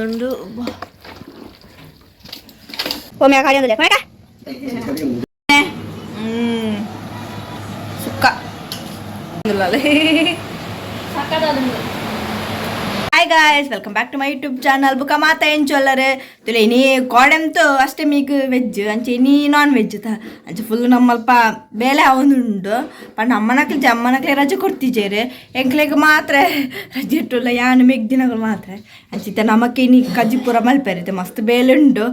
ಉಂಡು. ಪೊಮ್ಯಾ ಕಾಡಿಯೊಂದುಲ್ಲೆ ಪೊಮ್ಯಾಕ. Sukka. Hi guys, welcome back to my YouTube channel. ಬುಕ್ಕ ಮಾತ ಎಂಚೊಲ್ಲರೆ ತುಲೆ ಇನಿ ಕೋಡೆಂತು ಅಷ್ಟಮಿಗ್ ವೆಜ್ ಅಂಚೆ ಇನಿ ನಾನ್ ವೆಜ್ ತ ಅಂಚೆ ಫುಲ್ ನಮ್ಮಲ್ಪ ಬೇಲೆ ಅವನುಂಡು. ಪಂಡ ಅಮ್ಮನಕ್ಲೆ ಜಮ್ಮನಕ್ಲೆ ರಜೆ ಕೊಡ್ತಿಜೇರು, ಎಂಕ್ಲೆಗ್ ಮಾತ್ರ ರಜೆ ಇಟ್ಟುಲ್ಲ. ಯಾನ್ ಮೆಗ್ದಿನಗಳು ಮಾತ್ರ. ಅಂಚಿತ್ತ ನಮಕ್ ಇನಿ ಕಜ್ಜಿ ಪೂರ ಮಲ್ಪೆರಿತೆ. ಮಸ್ತ್ ಬೇಲೆ ಉಂಡು.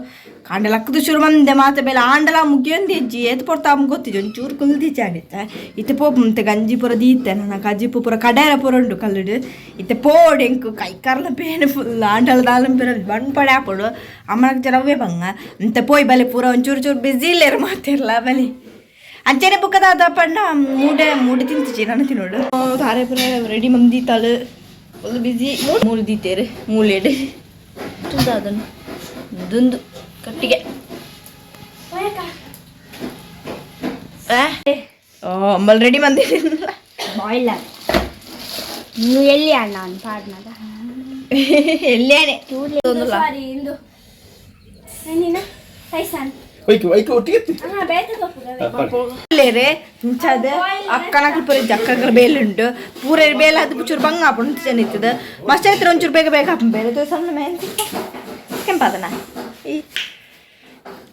ಕಾಂಡೆ ಲಕ್ಕದ ಶುರು ಮಂದೆ ಮಾತ ಬೇಲೆ ಆಂಡಲ ಮುಗಿಯೊಂದು ಹೆಜ್ಜಿ ಏತ್ ಪೊರ್ತು ಅಮ್ಮ ಗೊತ್ತಿಜ್ಜಿ. ಒಂಚೂರು ಕುಲ್ದಿಜ್ಜಾಣಿತ್ತೆ. ಇತ್ತೆ ಪೋಪು ಗಂಜಿ ಪೂರ ದೀತೆ. ನನ್ನ ಕಜ್ಜಿಪು ಪೂರ ಕಡೇರ ಪೂರ ಉಂಡು ಕಲ್ಲುಡು. ಇತ್ತೆ ಪೋಡು. ಎಂಕು ಕೈ ಕರ್ಲ ಬೇನೆ ಫುಲ್. ಆಂಡಲ ದಾಲ ಪೂರ ಬಂಪಡೆ ಆಪೋಡು. ಅಮ್ಮನಕ್ಕೆ ಜರವೇ ಬಂಗ ಅಂತೆ. ಪೋಯ್ ಬಲೆ. ಪೂರ ಒಂಚೂರು ಚೂರು ಬಿಸಿ ಇಲ್ಲೇರು ಮಾತಿರ್ಲ ಬಲೆ. ಅಂಚೆನೆ ಬುಕ್ಕದಾದ ಪಂಡ ಮೂಡೆ ಮೂಡೆ ತಿಂತಿಚಿ ನಾನು ತಿನ್ನೋಡು. ತಾರೆ ಪೂರ ರೆಡಿ ಮಂದೀತಾಳು. ಫುಲ್ ಬಿಸಿ. ಮೂಲು ದೀತೇರು ಮೂಲೆಡು ಅದನ್ನು ದುಂದು ಕಟ್ಟಿಗೆ. ಓ ಅಂಬಲ್ ರೆಡಿ ಮಂದಿಲ್ಲ. ಬಾಯ್ಲರ್ ಇನ್ನು ಎಲ್ಲಿ ಅಣ್ಣ ಅವ್ನು ಪಾಡ್ನದ. ಎಲ್ಲಿಯಾನೆ? ಸಾರಿ, ಇಂದು ನೀನ ಸೈಸಾನ್. ಒಯ್ಕು ಒಯ್ಕು ಒಟ್ಟಿಗೆ ಎತ್ತಿ. ಹಾ, ಬೇತೆ ಲೇರೆ ಇಂಚಾದ ಅಕ್ಕನಕಲ್ ಪೂರ ಜಕ್ಕಗಳ ಬೇಲೆ ಉಂಟು. ಪೂರ ಬೇಲೆ ಅದು ಚೂರು ಬಂಗ ಆಪುಂಡು ಚೆನ್ನ ಇತ್ತದ. ಮಸ್ತ್ ಐತ್ರ. ಒಂಚೂರು ಬೇಗ ಬೇಗ ಆಪುಂಡು ಬೇಲೆ. ಸಣ್ಣ ಮೇನ್ ಕೆಂಪಾದನ ಈ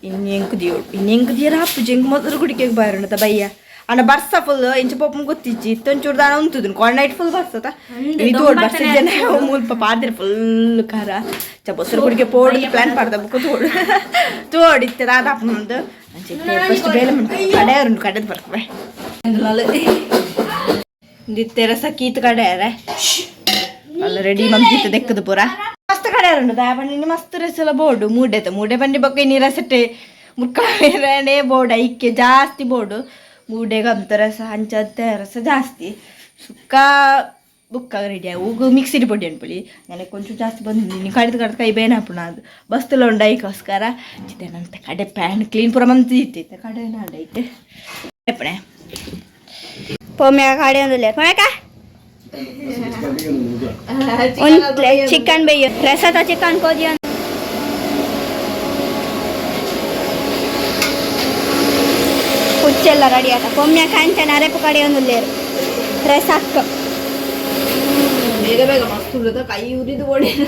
ಇನ್ನೆಂಕು ದಿಯೋಡು ಇನ್ನೆಂಕು ದಿಯರ ಆಪುಜಿ. ಎಂಕ್ ಮೊದಲು ಗುಡಿಕೆಗ್ ಬಾರುಂಡತ ಬಯ್ಯ ಅಣ್ಣ. ಬರ್ಸ ಫುಲ್. ಇಂಚ ಪೋಪುಂ ಗೊತ್ತಿಜ್ಜಿ. ಇತ್ತೊಂಚೂರು ದಾನ ಉಂತುದು. ಕಾಲ್ ನೈಟ್ ಫುಲ್ ಬರ್ಸತ. ಇದು ಬರ್ಸ ಜನ ಮುಲ್ಪ ಪಾಡ್ದಿರ ಫುಲ್ ಖಾರ ಚ. ಬೊಸರು ಗುಡಿಗೆ ಪೋಡು ಪ್ಲಾನ್ ಪಾಡ್ದ. ಬುಕ್ಕ ತೋಡು ತೋಡು ಇತ್ತೆ ದಾದ ಆಪುಂಡು. ಫಸ್ಟ್ ಬೇಲೆ ಕಡೆ ಉಂಟು. ಕಡೆದು ಬರ್ಕವೆ ಇತ್ತೆ ರಸ ಕೀತ್ ಕಡೆ ಅಲ್ಲ ರೆಡಿ ಮಂದಿತ್ತು. ದೆಕ್ಕದು ಪೂರ ಮಸ್ತ್ ಕಡೆ ಉಂಟು. ದಾಯ ಪಂಡ ಮಸ್ತ್ ರಸಲ ಬೋರ್ಡು ಮೂಡೆತ ಮೂಡೆ ಬಂಡಿ ಬೊಕ್ಕ ನೀರ ಸೆಟ್ಟೆ ಮುರ್ಕಾವೇರನೇ ಬೋರ್ಡ್ ಐಕ್ಕೆ ಜಾಸ್ತಿ ಬೋರ್ಡು. ಮೂಡೆಗೆ ಅಂತ ರಸ ಅಂಚಂತೆ ರಸ ಜಾಸ್ತಿ. ಸುಕ್ಕ ಬುಕ್ಕ ರೆಡಿ ಆಗಿ ಮಿಕ್ಸಿಡ್ ಪೊಡಿ ಅನ್ಪೊಲಿ. ನನಗೆ ಕೊಂಚ ಜಾಸ್ತಿ ಬಂದು ನೀನು ಕಡಿದು ಕಡ್ದು ಕೈ ಬೇನೆ ಹಾಪುಣ. ಅದು ಬಸ್ತುಲ ಉಂಡು. ಐಕೋಸ್ಕರ ಚಿತ್ತೆ ನಂತ ಕಡೆ ಪ್ಯಾನ್ ಕ್ಲೀನ್ ಪೂರ ಮಂತ್ ಇತ್ತಿತ್ತೆ. ಕಡೆ ನಾಡೈತೆ ಎಪ್ಪಣೆ. ಪೊಮ್ಯಾ ಕಾಡಿಯೊಂದುಲ್ಲೆ ಪೊಮ್ಯಾಕ. ಒಂದು ಪ್ಲೇಟ್ ಚಿಕನ್ ಬೇಯು ರಸತ ಚಿಕನ್ ಕೋದಿಯೊಂದು ಕುಚ್ಚೆಲ್ಲ ರೆಡಿ ಆತ. ಪೊಮ್ಯಾ ಕಾಂಚನ ಅರೆಪು ಕಡೆಯೊಂದುಲ್ಲೇರು ರಸಕ್ಕ. ಬೇಗ ಬೇಗ ಮಸ್ತ್ ಉಳ್ಳದ. ಕೈ ಉರಿದು ಓಡಿನ.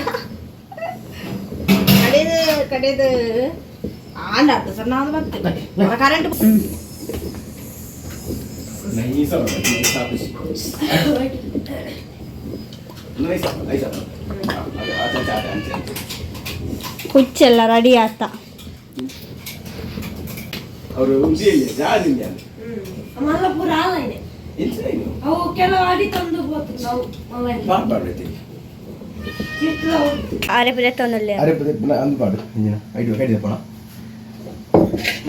ಕಡೆದು ಕಡೆದು ಆಂಡ ಅರ್ಧ ಸರ್ ನಾನು ಬರ್ತೇನೆ ಕರೆಂಟ್. ನೈಸ್ ಆಪುಂಡು, ನೈಸ್ ಆಪುಜಿ. ನೈಸ್ ಆಪುಂಡು, ನೈಸ್ ಆಪುಂಡು. ಅದು ಆಚೆ ಆಚೆ ಆಚೆ ಅಂಚೆ ಅಂಚೆ. ಕುಚ್ಚೆಲ್ಲ ರೆಡಿ ಆತ. ಅವರು ಉಂಡಿ ಜಾರಿ ಇಲ್ಲ. ಮಲ್ಲ ಪೂರ ಆನ್ಲೈನ್. ಎಂಚ ಇದು? ಅವು ಕೆಲವು ಅಡಿ ತಂದು ಬೋತು ನಾವು ಆನ್ಲೈನ್. ಪಾಡ್ ಪಾಡ್ಬೇಕು. ಅರೆಪು ದೆತ್ತೊಂದುಲ್ಲೇರು. ಅರೆ ಪುನಃ ಅಂದು ಪಾಡು ಇಂಜಿನ ಐದು ಕೈಡಿ ಪೋಣ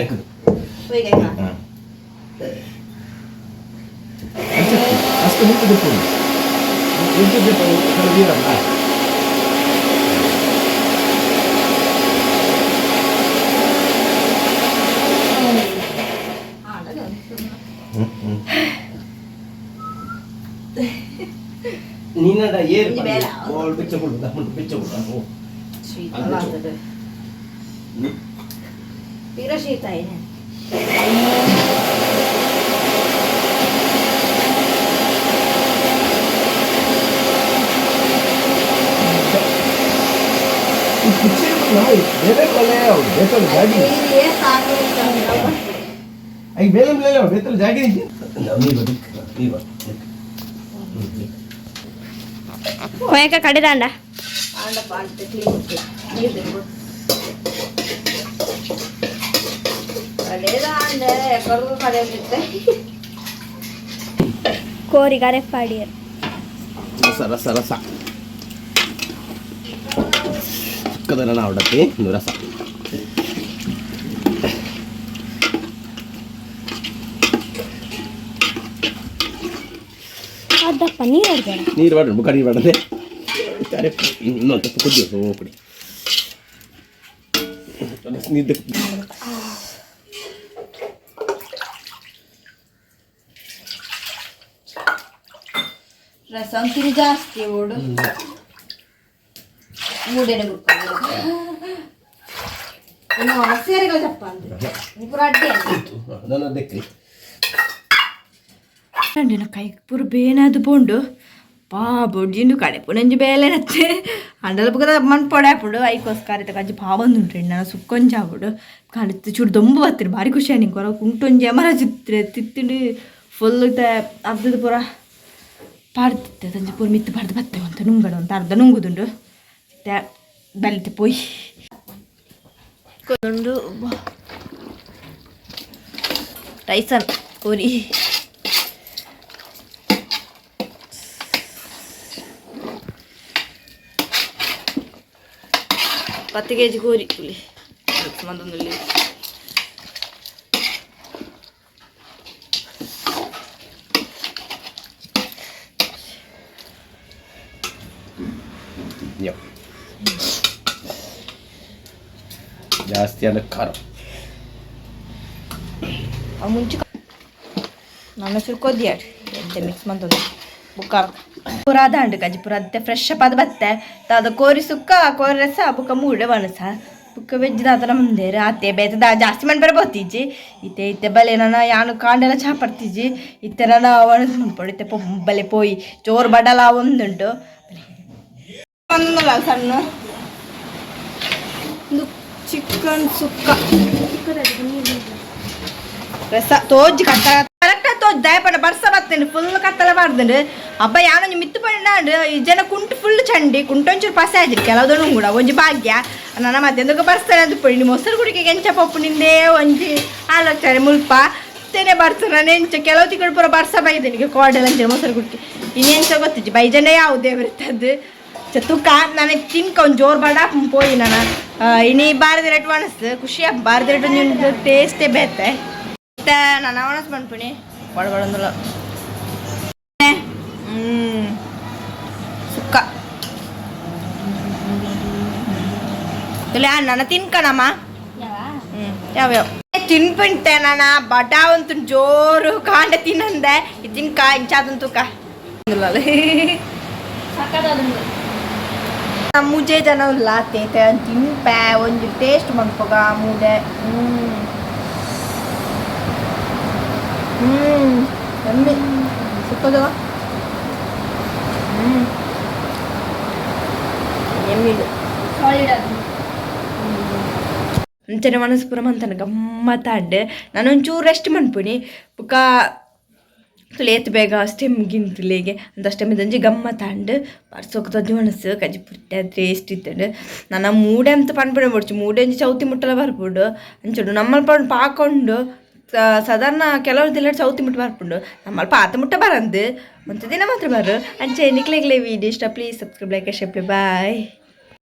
ನೆಕ್ಕದು. ಹಾಂ, ಅಷ್ಟು ಮುಟ್ಟು ದಿಪ್ಪು ಮುಟ್ಟು ದಿಪ್ಪು ವೀರಮ್ಮ. ನೀನಡ ಏರು ಓಲ್ ಬಿಚ್ಚ ಕೊಡು ದಮ್ಮು ಬಿಚ್ಚ ಕೊಡು. ಓ ತೀರ ಶೀತ ಏನೆ. ಬೇರೆ ಕೊಲೆ ಬೇತಲು ಜಾಗಿ I ಬೇಲೆ ಮೇಲೆ ಬೇತಲು ಜಾಗಿ. ನೀ ಬದುಕು, ನೀ ಬಾ. ಪೊಮ್ಯಾಕ ಕಡೆದಾಂಡ. ಆಂಡಪ್ಪ ಅಂತ ಕ್ಲೀನ್ ನೀರು ಕಡೆದ ಆಂಡೆ ಎಕ್ಕಡಿಗೂ ಕಡೆಯಿತ್ತೆ. ಕೋರಿಗೆ ಅರೆಪಾಡಿಯರು. ರಸ ರಸ ರಸ ಚಿಕ್ಕದನ್ನ ಅವಡತ್ತಿ ಇದು ರಸ. ಅದಪ್ಪ ನೀರು ಅಡ್ಬೇಡ. ನೀರು ಬಾಡ ಮುಖ ನೀರು ಬಾಡದೆ. ಅರೆ ಇನ್ನೊಂದು ಸ್ವಲ್ಪ ಕುದಿಯೋ ಕುಡಿ ನೀರು. ರಸ ಅಂತೀನಿ ಜಾಸ್ತಿ ಓಡು. ಮೂಡೆನೆ ಸೇರೆಗಳ ಚಪ್ಪ ಪೂರ ಅಡ್ಡಿ. ನನ್ನ ದೆಕ್ಕಿ. ಅಂಡಿನ ಕೈ ಪೂರ ಬೇನಾದು ಪೋಂಡು ಪಾ ಬೊಡ್ಜಿಂಡು ಕಡೆ ಪುನಂಜಿ ಬೇಲೆ ನತ್ತೆ ಅಂಡಲ ಬುಕ್ಕದ ಮನ್ಪೊಡೆ ಆಪುಂಡು. ಐಕೋಸ್ಕರ ಇತ್ತ ಕಂಜಿ ಪಾ ಬಂದುಂಟು ಎಣ್ಣನ ಸುಕ್ಕೊಂಜಿ ಆಪುಂಡು. ಕಾಣಿತ್ತು ಚೂರು ದೊಂಬು ಬತ್ತಿರು, ಭಾರಿ ಖುಷಿ ನಿಂಗೆ. ಹೊರ ಕುಂಟೊಂಜಿ ಅಮರ ಚಿತ್ರ ತಿತ್ತಿಂಡು ಫುಲ್ ಇತ್ತ ಅರ್ಧದ ಪೂರ ಪಾಡ್ತಿತ್ತೆ. ತಂಜಿ ಪೂರ ಮಿತ್ತು ಪಾಡ್ದು ಬತ್ತೆ ಅಂತ ನುಂಗಡ ಅಂತ ಅರ್ಧ ನುಂಗುದುಂಡು. ಇತ್ತೆ ಬಲಿತೆ ಪೋಯಿ ಕೊಂಡು ಟೈಸನ್ ಕೋರಿ. 10 ಕೆಜಿ ಕೋರಿ ಹುಲಿ ಮಂದೊಂದುಲ್ಲಿ. ಯಾ ಜಾಸ್ತಿ ಅಂದ್ರೆ ಖಾರ. ಆ ಮುಂಚೆ ನನ್ನ ಹೆಸರು ಕೊದ್ದಿಯಾಡ್ ಎಂತೆ ಮಿಕ್ಸ್ ಮಂತೊಂದು ಬುಕ್ಕಾರ ಪೂರ ದಾಂಡು ಕಜ್ಜಿ ಪೂರ ಅತ್ತೆ ಫ್ರೆಶ್ ಅಪ್ ಅದು ಬತ್ತೆ ದಾದ ಕೋರಿ ಸುಕ್ಕ, ಕೋರಿ ರಸ, ಬುಕ್ಕ ಮೂಡೆ ಒಣಸ, ಬುಕ್ಕ ವೆಜ್ ದಾದನ ಮುಂದೇರು ಅತ್ತೆ ಬೇತೆ ದಾ ಜಾಸ್ತಿ ಮಣ್ ಬರ ಬೋತಿಜ್ಜಿ. ಇತ್ತೆ ಇತ್ತೆ ಬಲೆ ನನ್ನ ಯಾನು ಕಾಂಡೆಲ್ಲ ಚಾ ಪಡ್ತಿಜ್ಜಿ. ಇತ್ತೆ ನನ್ನ ಒಣಸ್ ಮನ್ಪೊಡು. ಇತ್ತೆ ಬಲೆ ಪೋಯಿ ಜೋರು ಬಡಲ ಒಂದುಂಟು ಒಂದೊಂದಲ್ಲ ಸಣ್ಣ. ಇದು ಚಿಕನ್ ಸುಕ್ಕ ರಸ ತೋಜಿ ಕತ್ತ ಕರೆಕ್ಟ್ ತೋಜ್ ದಯಪಡ ಬರ್ಸ ಬರ್ತೇನೆ ಫುಲ್ ಕತ್ತಲ ಬಾರ್ದುಂಡು. ಅಬ್ಬ ಯಾನೊಂಜಿ ಮಿತ್ತು ಪಂಡ ಈ ಜನ ಕುಂಟು ಫುಲ್ ಚಂಡಿ ಕುಂಟೊಂಚೂರು ಪಸೆ ಆಜಿರಿ ಕೆಲವುದನ್ನು ಕೂಡ ಒಂಜಿ ಭಾಗ್ಯ ನನ್ನ ಮತ್ತೆ ఎందుకు ಬರ್ತಾರೆ ಅದು ಪೊಡಿ ಮೊಸರು ಗುಡಿಗೆ ಎಂಚ ಪಪ್ಪು ನಿಂದೇ ಒಂಜಿ ಆಲೋಚನೆ ಮುಲ್ಪ ತೇನೆ ಬರ್ತಾನೆ ನೆಂಚ ಕೆಲವು ತಿಂಗಳು ಪೂರ ಬರ್ಸ ಬೈದನಿಗೆ ಕೋಡಲ್ ಅಂಚೆ ಮೊಸರು ಗುಡಿಗೆ ಇನ್ನೆಂಚ ಗೊತ್ತಿಜ್ಜಿ ಬೈಜಂಡ ಯಾವುದೇ ಬರ್ತದ್ದು ತುಕ್ಕ ನಾನು ತಿನ್ಕ ಒಂದು ಜೋರು ಬಡ ಪೋಯಿ ನಾನು. ಇನಿ ಬಾರದ ರೇಟ್ ಒಣಸ್ ಖುಷಿ ಬಾರದ ರೇಟ್ ಒಂಜಿ ಟೇಸ್ಟೇ ಬೇತೆ. ಮತ್ತೆ ನಾನು ಒಣಸ್ ಬಂದ್ಪಿಣಿ ಬಡಬಡಂದಲ್ಲ. ಸುಕ್ಕ ಇಲ್ಲ ನನ್ನ ತಿನ್ಕಣಮ್ಮ. ಯಾವ ಯಾವ ತಿನ್ಪಿಂಟೆ ನಾನ ಬಡ ಒಂದು ಜೋರು ಕಾಂಡ ತಿನ್ನಂದೆ ತಿನ್ಕ ಇಂಚಾದನ್ ತೂಕ. ಮೂಜೆ ಜನ ಉಲ್ಲ ತೇತೆ ತಿನ್ಪೆ ಒಂಜಿ ಟೇಸ್ಟ್ ಮನ್ಪೊಗ ಮೂಡೆ. ಹ್ಞೂ ಹ್ಞೂ ಎಮ್ಮಿ ಸುಕ್ಕದ. ಹ್ಞೂ ಎಮ್ಮಿಡು. ಸಾಲಿಡ್ ಅದು. ಅಂಚನೆ ಮನಸ್ಸು ಪೂರ ಮಂತನ ಗಮ್ಮತ್ತಾಂಡ್. ನಾನು ಒಂಚೂರು ರೆಸ್ಟ್ ಮನ್ಪುನಿ. ಬುಕ್ಕ ಲೇತ್ ಬೇಗ ಸ್ಟೆಮ್ ಗಿಂತುಲೇಗೆ ಅಂತ ಸ್ಟೆಮ್ ಇದಂಜಿ ಗಮ್ಮತ್ತಾಂಡ್. ಬರ್ಸೋಕ್ ತೊಜ್ಜಿ ಮನಸ್ಸು ಕಜ್ಜಿ ಪುಟ್ಟೆ ಟೇಸ್ಟ್ ಇತ್ತಂಡು. ನನ್ನ ಮೂಡೆ ಅಂತ ಪನ್ಪುಣೆ ಬೊಡ್ಚಿ ಮೂಡೆ ಒಂಜಿ ಚೌತಿ ಮುಟ್ಟಲ ಬರ್ಪುಂಡು ಅಂಚುಂಡು. ನಮ್ಮಲ್ಪ ಪಾಕೊಂಡು ಸಾಧಾರಣ ಕೆಲವು ದಿನ ಚೌತಿ ಮುಟ್ಟ ಬರ್ಪುಂಡು, ನಮ್ಮಲ್ಪ ಆತ ಮುಟ್ಟ ಬರಂದು ಒಂತ ದಿನ ಮಾತ್ರ ಬರು. ಅಂಚೆ ನಿಕ್ಲೆಗ್ಲೆ ವೀಡಿಯೋ ಇಷ್ಟ please subscribe, like, share. Bye.